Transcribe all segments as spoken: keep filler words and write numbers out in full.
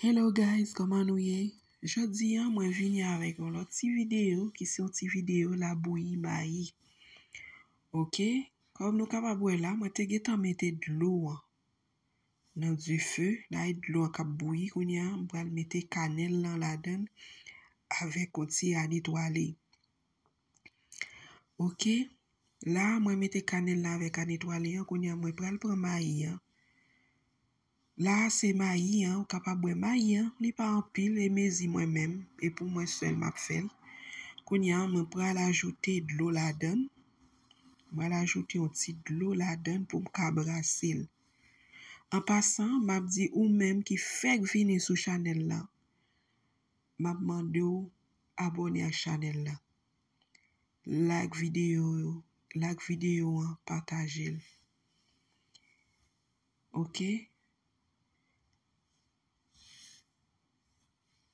Hello guys, kòman nou ye? Jodi a, mwen vini avèk yon lòt ti videyo ki se yon ti videyo labouyi mayi. Ok, kòm nou kapab wè la, mwen te gentan mete dlo an nan dife, la e dlo an k ap bouyi, kounye a, m pral mete kanèl lan ladan l avèk yon ti anetwale. Ok, la mwen mete kanèl la avèk anetwale an, kounye a mwen pral pran mayi an. La se mayi an, ou kapab wè mayi an, li pa anpil, e mezi mwen menm, e pou mwen sèl m ap fè l. Kounye a mwen pral ajoute dlo ladan l. Mwen pral ajoute yon ti dlo ladan l pou m ka brase l. An pasan, m ap di ou menm ki fèk vini sou chanèl la, m ap mande w abòne ak chanèl la. Like videyo yo, like videyo an, pataje l. Ok?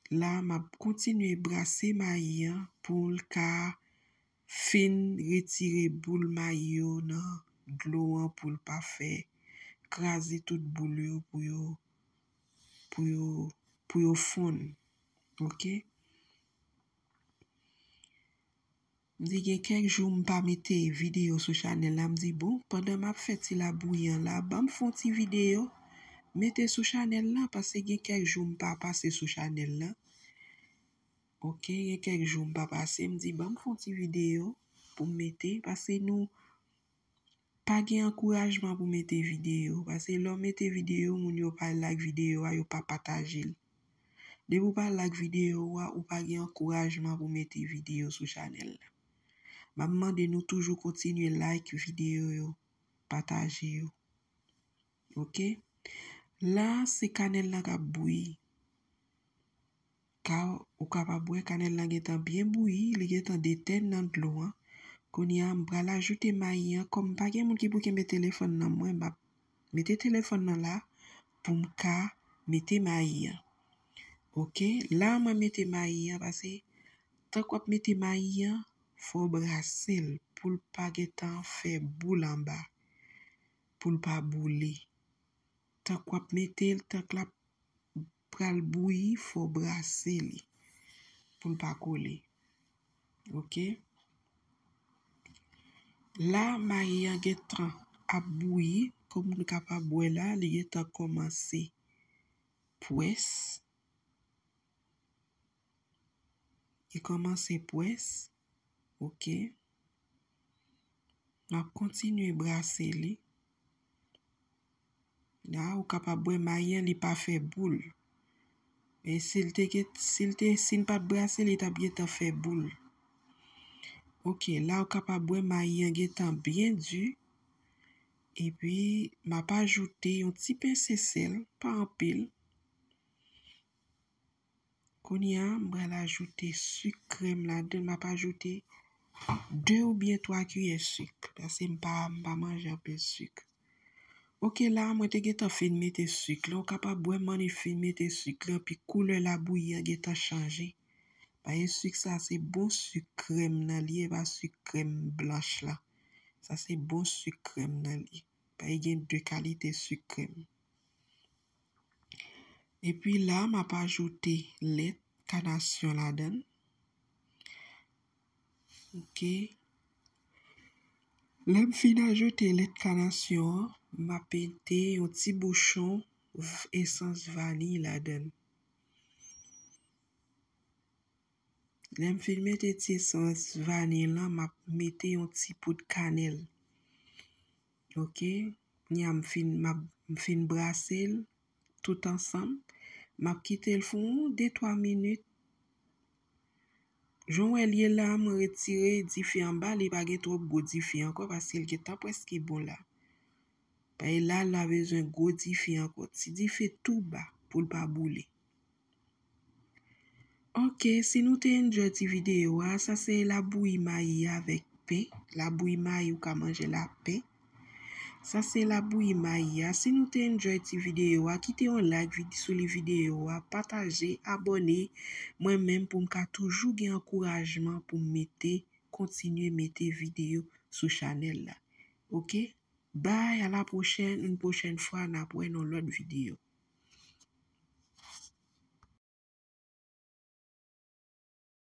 La, m ap kontinye brase mayi an pou l ka fin retire boul mayi yo nan dlo an pou l pa fè kraze tout boul yo pou yo pou yo pou yo fonn. Ok? M di gen kèk jou m pa mete videyo sou chanèl la, m di bon, pandan m ap fè ti labouyi an la, ban m fè yon ti videyo mete sou chanèl la, paske gen kèk jou m pa pase sou chanèl la. Ok, gen kèk jou m pa pase, m di ban m fè yon ti videyo pou m mete, paske nou pa gen ankourajman pou mete videyo, paske lè w mete videyo, moun yo pa like videyo a, yo pa pataje l. Depi w pa like videyo a, ou pa gen ankourajman pou mete videyo sou chanèl la. M ap mande nou toujou kontinye like videyo yo, pataje yo. Ok? La, se kanèl la k ap bouyi. Ka, ou kapab wè kanèl la gentan byen bouyi, li gentan detèn nan dlo an. Kounye a, m pral ajoute mayi an. Kòm pa gen moun ki pou kenbe telefòn nan mwen, m ap mete telefòn nan la pou m ka mete mayi an. Ok, la mwen mete mayi an, paske tank w ap mete mayi an, fò w brase l pou l pa gentan fè boul anba, pou l pa boule. Tank w ap mete l, tank l ap pral bouyi, fò w brase li pou l pa kole. Ok? La, mayi an gentan ap bouyi, kòm nou kapab wè la, li gentan kòmanse pwès. Li kòmanse pwès. Ok. M ap kontinye brase li. La, ou kapab wè mayi an, li pa fè boul. Men si l te gen, si l te, si n pa t brase, li t ap gentan fè boul. Ok, la, ou kapab wè mayi an gentan byen di. Epi, m ap ajoute yon ti pense sèl, pa anpil. Kounye a, m pral ajoute sik krèm ladan l. M ap ajoute de oubyen twa kiyè sik, paske m pa, m pa manje anpil sik. Ok, la, mwen te gentan fin mete sik la. Ou kapab wè m annik fin mete sik la, epi koulè labouyi an gentan chanje. Paske sik sa, se bon sik krèm nan li ye, e pa sik krèm blanch la. Sa se bon sik krèm nan li. Paske gen de kalite sik krèm. Epi la, m ap ajoute lèt kanasyon ladan l. Ok. Lè m fin ajoute lèt kanasyon an, m ap mete yon ti bouchon v-, esans vaniy ladan l. Lè m fin mete ti esans vaniy lan, m ap mete yon ti poud kanèl. Ok, kounye a m fin, m ap, m fin brase l tout ansanm. M ap kite l fè yon de twa minit. Jan w wè l ye la, mwen retire dife anba, li pa gen twòp gwo dife ankò, paske l gentan prèske bon la. Paske la, la bezwen gwo dife ankò. Ti dife tou ba pou l pa boule. Ok, si nou te enjoy ti videyo a, sa se labouyi mayi avèk pen. Labouyi mayi ou ka manje l ak pen. Sa se labouyi mayi a. Si nou te enjoy ti videyo a, kite yon like vid-, sou li videyo a, pataje, abòne. Mwen menm pou m ka toujou gen ankourajman pou m mete, kontinye mete videyo sou chanèl la. Ok? Bye, a la pwochèn, yon pwochèn fwa n ap wè nan lòt videyo.